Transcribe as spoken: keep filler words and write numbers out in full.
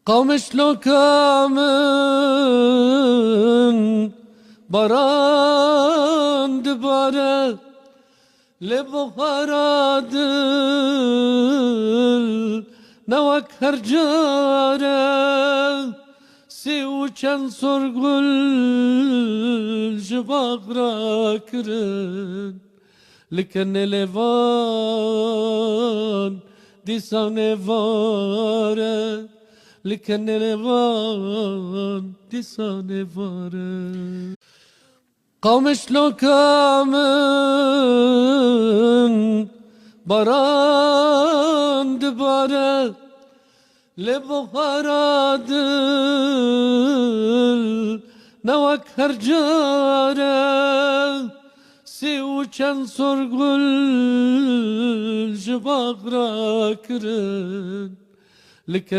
Qamişloka min baran dibare, lê buxara dil ne wek her care. Sî û çend sorgul ji bax rakirin. Li kenê lêvan dîsa nêvar e, li kenê lêvan dîsa nêvar e. Qamişloka min baran dibare, lê buxara dil ne wek her care. Sî û çend sorgul ji bax rakirin. Li